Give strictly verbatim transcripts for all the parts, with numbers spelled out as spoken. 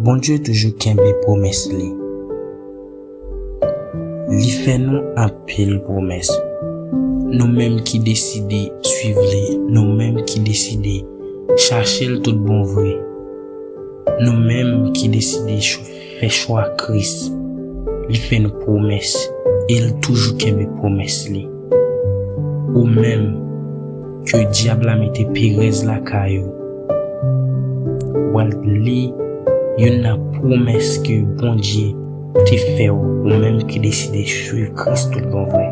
Bondye toujou kenbe pwomès li. Li fè nou anpil pwomès. Nou menm ki deside swiv li, nou menm ki deside chache l tout bon vre, nou menm ki deside cho- fè chwa Kris, li fè nou pwomès e l toujou kenbe pwomès li. Ou menm ke dyab la mete perèz lakay ou, w al li youn nan pwomès ke Bondye te fè w, ou menm ki deside swiv Kris tout bon vre.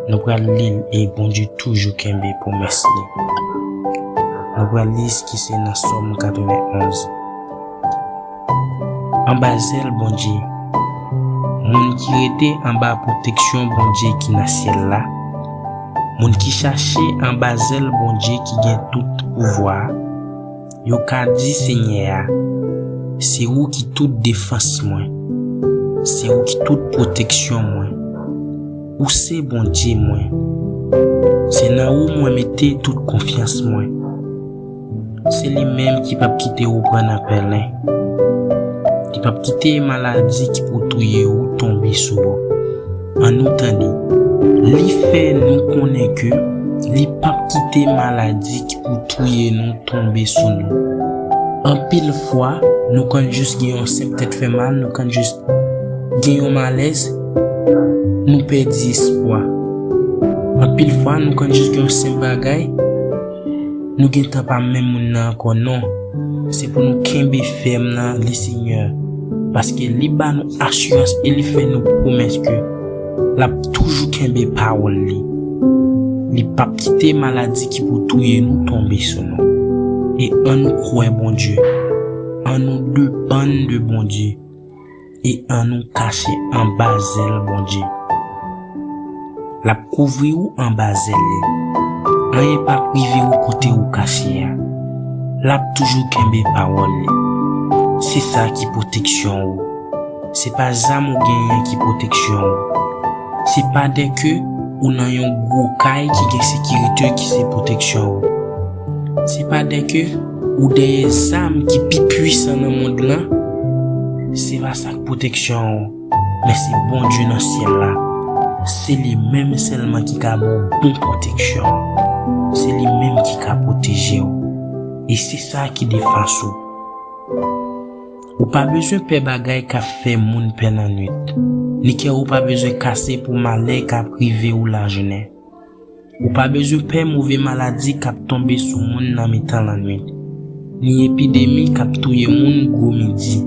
Nou pral li l e Bondye toujou kenbe pwomès li. Nou pral li s ki se nan Sòm katrevenn onz. Anba zèl Bondye. Moun ki rete anba pwoteksyon Bondye ki nan syèl la, moun ki chache anba zèl Bondye ki gen tout pouvwa a, yo ka di Senyè a, se ou ki tout defans mwen, se ou ki tout pwoteksyon mwen, ou se Bondye mwen. Se nan ou mwen mete tout konfyans mwen. Se li menm ki p ap kite ou pran nan pèlen. Li p ap kite maladi ki pou touye ou tonbe sou ou. Ann nou tande. Li fè nou konnen ke li p ap kite maladi ki pou touye nou tonbe sou nou. Anpil fwa, nou konn jis gen yon senp tèt fè mal, nou konn jis gen yon malèz, nou pèdi espwa. Anpil fwa, nou konn jis gen yon senp bagay, nou gentan pa menm moun nan ankò. Non, se pou nou kenbe fèm nan Lesenyè, paske li ba nou asirans e li fè nou pwomès ke l ap toujou kenbe pawòl li. Li p ap kite maladi ki pou touye nou tonbe sou nou. E ann nou kwè Bondye, ann nou depann de Bondye, e ann nou kache anba zèl Bondye. L ap kouvri ou anba zèl li. Anyen p ap rive ou kote ou kache a. L ap toujou kenbe pawòl li. Se sa ki pwoteksyon ou. Se pa zam ou genyen ki pwoteksyon ou. Se pa dèke ou nan yon gwo kay ki gen sekirite ki se pwoteksyon ou. Se pa dèke ou dèyè zam ki pi pwisan nan mond lan. Se pa sa k pwoteksyon ou. Men se Bondye nan syèl la. Se li menm sèlman ki ka ba w bon pwoteksyon. Se li menm ki ka pwoteje w. E se sa ki defans ou. Ou pa bezwen pè bagay k ap fè moun pè lannwit. Ni kè ou pa bezwen kase pou malè k ap rive ou lajounen. Ou pa bezwen pè move maladi k ap tonbe sou moun nan mitan lannwit, ni epidemi k ap touye moun gwo midi.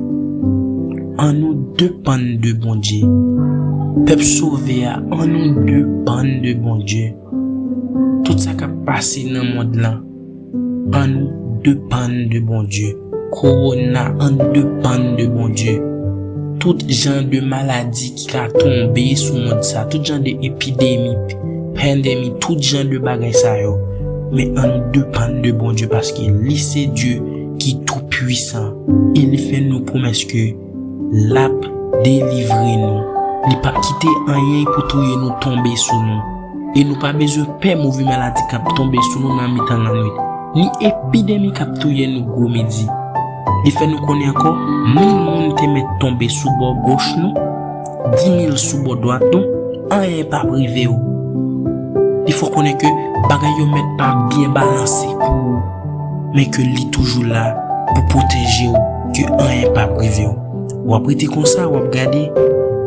Ann nou depann de Bondye. Pèp sove a, ann nou depann de Bondye. Tout sa k ap pase nan mond lan, ann nou depann de Bondye. Kowona, ann depann de Bondye. Tout jan de maladi ki ka tonbe sou mond sa, tout jan de epidemi, pandemi, tout jan de bagay sa yo. Men ann nou depann de Bondye, paske li se Dye ki tou pwisan. E li fè nou pwomès ke l ap delivre nou. Li p ap kite anyen pou touye nou tonbe sou nou. E nou pa bezwen pè move maladi k ap tonbe sou nou nan mitan lannwit, ni epidemi k ap touye nou gwo midi. Li fè nou konnen ankò, mil moun te mèt tonbe sou bò goch nou, di mil sou bò dwat nou, anyen p ap rive w. Li fè w konnen ke bagay yo mèt pa byen balanse pou ou, men ke li toujou la pou pwoteje w, ke anyen p ap rive w. W ap rete konsa, w ap gade,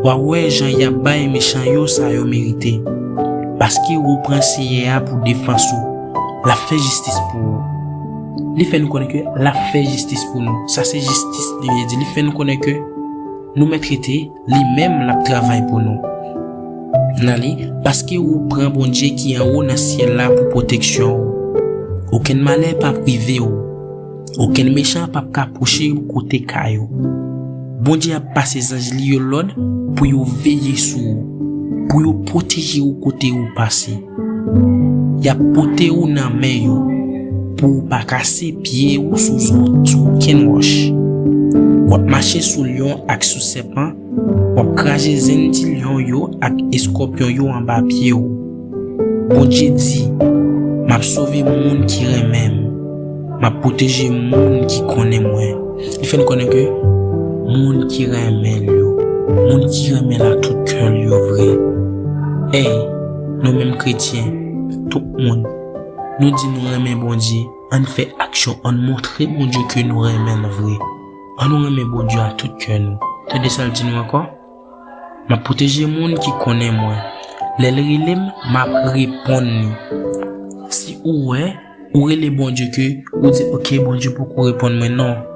w a wè jan y ap bay mechan yo sa yo merite. Paske ou pran Senyè a pou defans ou, l ap fè jistis pou ou. Li fè nou konnen ke l ap fè jistis pou nou. Sa se jistis li vle di. Li fè nou konnen ke nou mèt rete, li menm l ap travay pou nou. Nan li, paske ou pran Bondye ki anwo nan syèl la pou pwoteksyon ou. Okenn malè p ap rive ou. Okenn mechan p ap ka pwoche kote kay ou. Bondye ap pase zanj li yo lòd pou yo veye sou ou, pou yo pwoteje ou kote ou pase. Y ap pote ou nan men yo, pou ou pa kase pye ou sou zo, sou okenn wòch. W ap mache sou lyon ak sou sèpan, w ap kraze zen ti lyon yo ak eskòpyon yo anba pye w. Bondye di, m ap sove moun ki renmen m, m ap pwoteje moun ki konnen mwen. Li fè n konnen ke moun ki renmen l yo, moun ki renmen l a tout kè l yo vre. Ey, nou menm kretyen, tout moun, nou di nou renmen Bondye, ann fè aksyon, ann montre Bondye ke nou renmen l vre. Ann nou renmen Bondye a tout kè nou. Tande sa l di nou ankò? M ap pwoteje moun ki konnen mwen. Lè l rele m, m ap reponn li. Si ou wè, ou rele Bondye ke, ou di, "Ok, Bondye poko reponn mwen, non."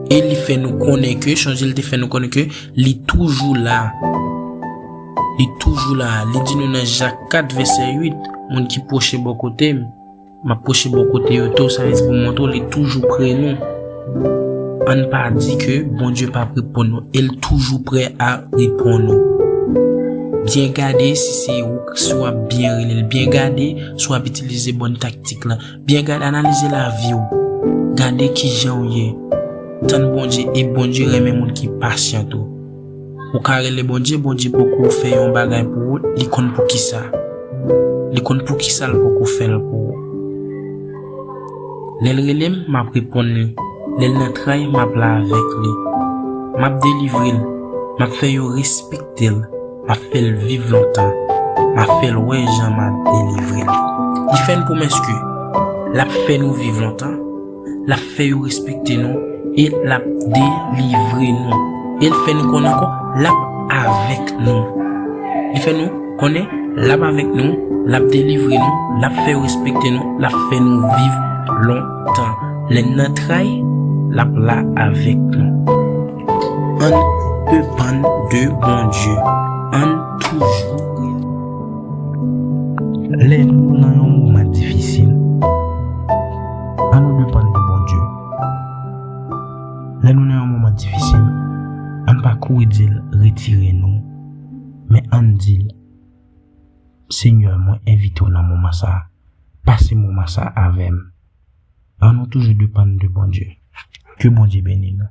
E li fè nou konnen ke, chonje l te fè nou konnen ke, li toujou la. Li toujou la. Li di nou nan Jak kat vèsè uit, moun ki pwoche bò kote m, m ap pwoche bò kote yo tou, sa vle di pou m montre w, li toujou pre nou. Ann pa di ke Bondye p ap reponn nou, e l toujou prè a reponn nou. Byen gade si se ou, si w ap byen rele l. Byen gade si w ap itilize bòn taktik la. Byen gade, analize lavi w. Gade kijan w ye. Tann Bondye, e Bondye renmen moun ki pasyan tou. Ou ka rele Bondye, Bondye poko fè yon bagay pou ou, li konn poukisa. Li konn poukisa l poko fè l pou ou. Lè l rele m, m ap reponn li. Lè l nan tray, m ap la avèk li. M ap delivre l. M ap fè yo respekte l. M ap fè l viv lontan. M ap fè l wè jan m ap delivre l. Li fè n pwomès ke l ap fè nou viv lontan, l ap fè yo respekte nou, e l ap delivre nou. E l fè nou konnen ankò, l ap avèk nou. Li fè nou konnen, l ap avèk nou, l ap delivre nou, l ap fè yo respekte nou, l ap fè nou viv lontan. Lè n nan tray, l ap la avèk nou. Ann depann de Bondye. Ann toujou rele. Lè nou nan yon moman difisil, ann nou depann de Bondye. Lè nou nan yon moman difisil, ann pa kouri di l retire nou, men ann di l, "Senyè, mwen envite w nan moman sa a. Pase moman sa a avè m." Ann nou toujou depann de Bondye. Ke Bondye beni nou.